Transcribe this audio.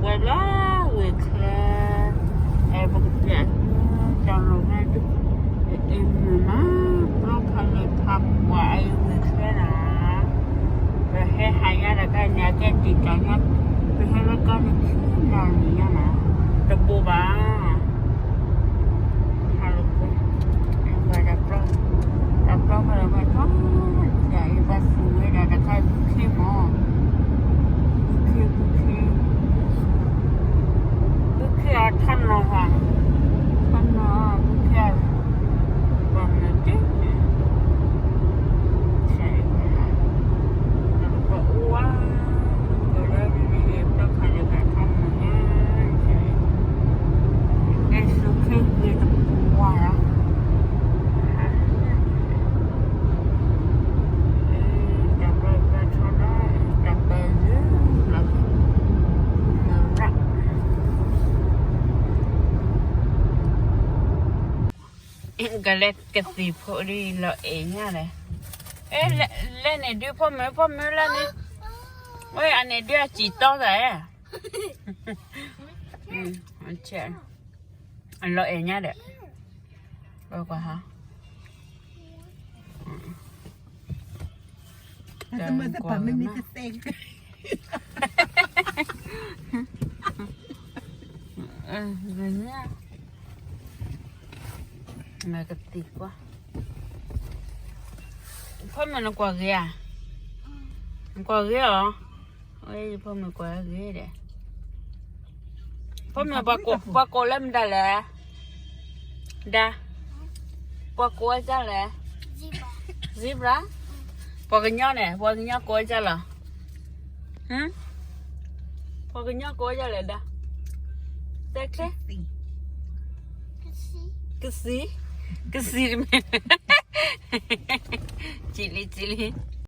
ဝဲလၢဝ့ၢ်ချၢ, အဲ ပကပျး တၢ်လီၢ်ဖဲ အ့ၣ်မုာ်မး, ဘျီခါလၢဖးပှၤအံၤဝ့ၢ်ချၢနၤ, ပဟဲဟးယါတခါန့ၣ် အကဲတံာ်တာ်ညါ, ပဟဲလၢကီၢ်န့ၣ်ခံနၣ်ရံၣ်ညါနၤ, တဘိးဘၣ် ဟးလီၤကွံာ်, တၢ်ပျီ, တၢ်ပျီဖဲလၢပှၤထီ, ယၤအံၤပှၤသူၣ်ဝဲဒၣ်တခါဘုခ့မး, ဘုခ့ ဘုခ့, ဘုခ့အီၤထီၣ်နီၤဟါ, ထီၣ်နီၤ ဘုခ့, ပှၤမၤတ့ၢ်န့ၣ် ပအိၣ်ဝဲ, ကလၢန့ၣ် ပတၢ်ခါလၢကထီၣ်မၤညါ, အဲၣ်ဆူၣ်ခ့ဂ့ၤတပှၢ်လီၤ, တၢ်ပၢၢ်ပၢၢ်ထီၣ်ဒီး တၢ်ပၢၢ်ယုၢ်လီၤ, မၤရၣ် ကလဲၤကသံၣ်ဖိဒ်လီၤအဲၣ်ညါလဲၣ်, အဲ လဲၣ်န့ၣ်ဒုးဖိမုၣ် ဖိမုၣ်လဲၣ်န့ၣ်, ဝဲအန့ၣ်ဒုးအစံၣ်တီသး, လီၤအဲၣ်ညါဒီး, ကွၢ်ကွၢ်ဟါ မ့ၢ်ကသံၣ်ကွၢ်, ဖိမုၣ်နကွၢ်ဂ့ၤဧါ, နကွၢ်ဂ့ၤဧါ, ဝဲဖိမုၣ်ကွၢ်ဂ့ၤဒီး, ဖိမုၣ် ပှၤကိးလၢမတၤလဲၣ်, ဒါ, ပှၤကိးဝဲဒ်လဲၣ်, zebra, ပှၤကညီန့ၣ် ပှၤကညီကိးဝဲဒ်လဲၣ်, ပှၤကညီကိးဝဲဒ်လဲၣ်ဒါ, တဲချ့, ကသံၣ်, ကသံၣ်တမ့ၢ်, စံးလံ စံးလံ